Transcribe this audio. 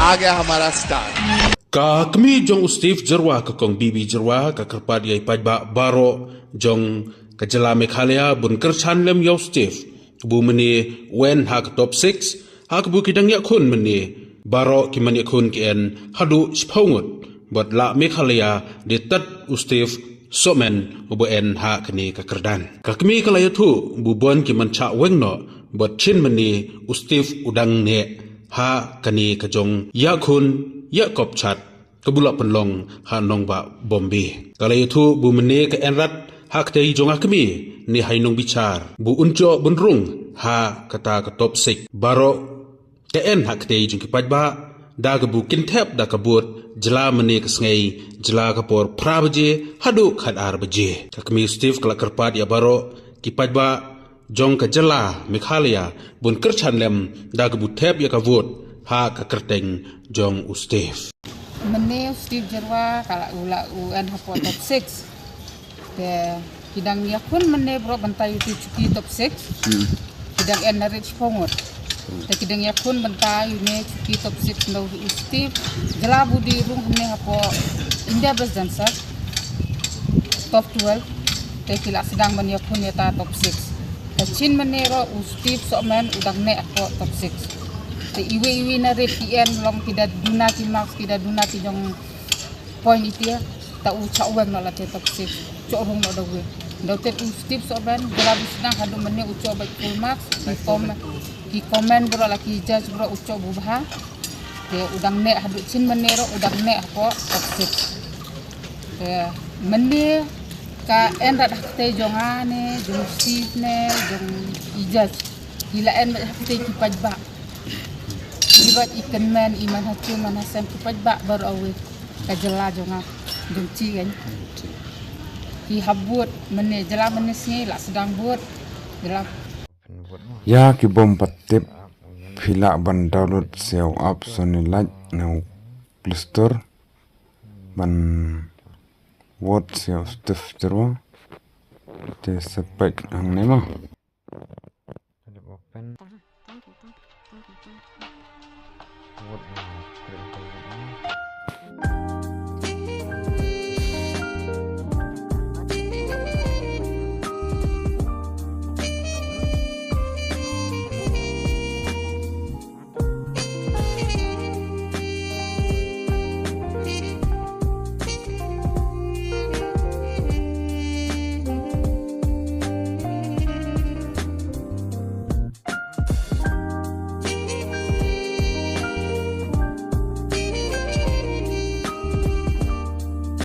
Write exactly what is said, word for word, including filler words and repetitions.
आ गया हमारा स्टार। Ka kmie jong u Steve Jyrwa, ka Kong Bibi Jyrwa, ka kyrpad ïa i paidbah baroh jong ka jylla Meghalaya ban kyrshan lem ïa u Steve, bu mynne u en ha ka top six, ha kabu ki dang ïakhun mynne baroh ki man ïakhun ki en haduh shiphew ngut, bad la Meghalaya de tad u Steve Sohmen uba en ha kane ka kyrdan. Ka kmie ka la ïathuh bu bun ki man shah weng noh, bad shen mynne u Steve u dang neh ha kane ka jong ïakhun ïakop chat kabu la pynlong ha nongbah Bombay. Ka la ïathuh bu mynne ka en rat ha kti jong ka kmie ne ha i nongbichar, bu un jop ban rung ha kata ka top six. Baroh ka en ha kti jong ki paidbah da kabu kin thep da ka vote jylla mynne ka sngi, jylla ka por phra baje haduh khatar baje. Ka kmie Steve ka la kyrpad ïa baroh ki paidbah jong ka jylla Meghalaya ban kyrshan lem da kabu thep ïa ka vote ha ka kyrteng jong u Steve. Mynne u Steve Jyrwa ka la u la u en hapoh top six. Te ki dang ïakhun mynne baroh ban tai ïa u te shuki top six. Ki dang en na rich pongot. Te ki dang ïakhun ban tai ïa u ne shuki top six, nda u Steve. Jylla bu dei rung hangne hapoh India Best Dancer top twelve. Te ki la sdang ban ïakhun ïa ta top six. Te shen mynne ruh u Steve Sohmen u dang neh hapoh top six. Te iwei iwei na rip ki en long ki da duna ki marks, ki da duna ki jong point iti, ta u chah weng noh la te top six. Chah rung noh da wei. Nda u te u Steve Sohmen, jylla bu sdang haduh mynne u chah bad full marks. Ki comment, ki comment baroh la ki judge baroh u chah bu bha. Te u dang neh haduh shen mynne ruh u dang neh hapoh top six. Te mynne ka en rat ha kti jong nga ne, jong Steve ne, jong i judge. Ki la en bad ha kti ki paidbah. Ki bad i kynmen, i man ha chu, man ha sem, ki paidbah baroh awei. Ka jylla jong nga, jong chi kan. Ki hap vote mynne, jylla mynne sngi la sdang vote. Jylla. Ïa ki bym pat tip, phi lah ban download sha u app Sony Light na u Play Store ban vote sha u Steve Jyrwa. Te sa peit hangne mo.